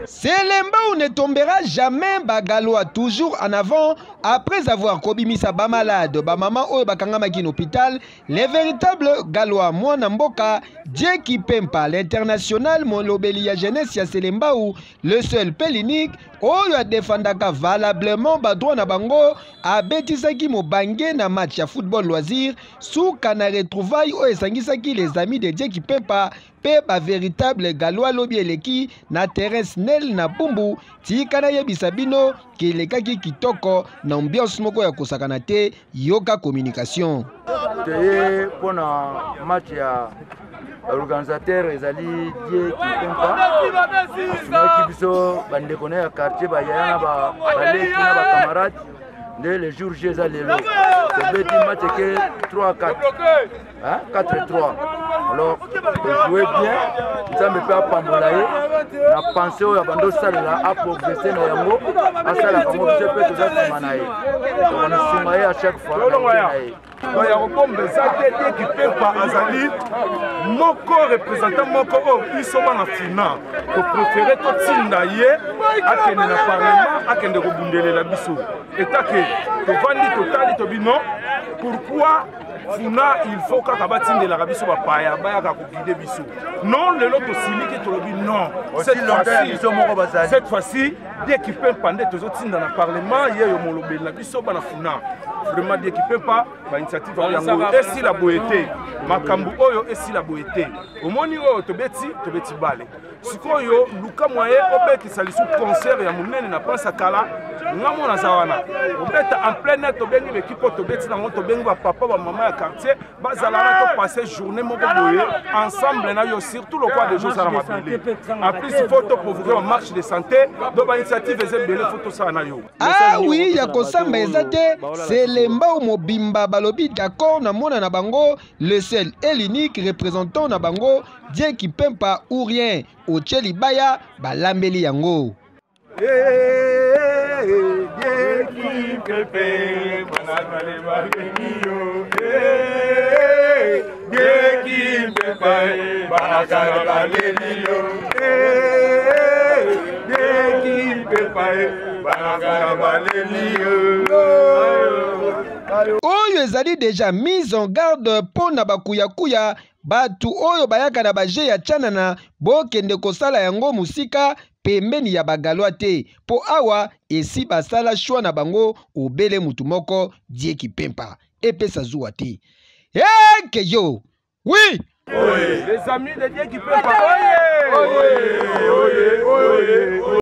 Selembao ne tombera jamais, Bagalois toujours en avant après avoir kobimisa ba malade, ba maman oyo bakangamaki na hôpital, les véritables Galois mwana mboka Dieu qui pempa l'international molobeli ya jeunesse ya Selembao, le seul pe l'unique oyo adefendaka valablement ba droit na bango, abetisaki mobange na match ya football loisir suka na retrouvailles oyo esangisaki les amis de Dieu qui pempa mpe ba véritable galois lobi eleki na terrain Snell na Bumbu. Tika nayebisa bino ke elekaki kitoko na ambiance moko ya kosakana te. Yoka communication. Toye mpo na match ya organisateur ezali Die Kimpempa, asungaki biso bandeko na ya quartier, bayaya na baleki na bacamarade nde le jour J eza lelo. Tobeti match eke 3 4 4-3, alors tojoue bien. Nzambe mpe apambola ye na pense oyo abandi osalela, aprogresse na yango, asala bango, biso mpe toza nsima na ye, tokonasunga ye à chaque fois na ye. Ya kobomba eza te. Dieki Pempa azali moko représentant moko oyo biso bana Funa topréféré totinda ye akende na parlement, akende kobundelela biso. Etake tovandi, totali, tobi non, pourquoi Funa il faut kaka batindelaka biso bapaya bayaka koguide biso? Non, lelo tosiliki, tolobi non, cette fois-ci Dieki Pempa nde tozotinda na parlement, ye yo molobeli na biso bana Funa. Vraiment, Dieki Pempa, bainitiative yango esila boye te, makambo oyo esila boye te. Omoni oyo tobeti, tobeti bale. Sikoyo luka mwaye obetisa lisu concert ya monene na Prince Kala. Nga mona aza wana obeta en plein air, tobengi bekipe oyo tobeti nango, tobengi bapapa, bamama ya quartier bazala wana, topasse journée moko boye ensemble na yo, surtout lokwa deja ozala mabele. En plus il faut toprovoke bamarche de santé, donc bainitiative eza ebele, faut tosala na yo. Ah oui, ya kosamba eza te. Selembao mobimba balobi d'accord na mona na bango, le seul et l'unique représentant na bango Dieu qui pempa ou rien. Otie libaya balambeli yango. Dieu qui pepe, Dieu qui pepe, Dieu qui pepe. Oyo ezali deja mise en garde mpo na bakuyakuya, bato oyo bayaka na baje ya tyanana. Bokende kosala yango mosika, pembeni ya bagalwa te, mpo awa esi basala shwa na bango, obele mutu moko Die Kipempa. Epesa zuwa te eke yo. Oui. Les amis de Dieu qui peuvent. Oye!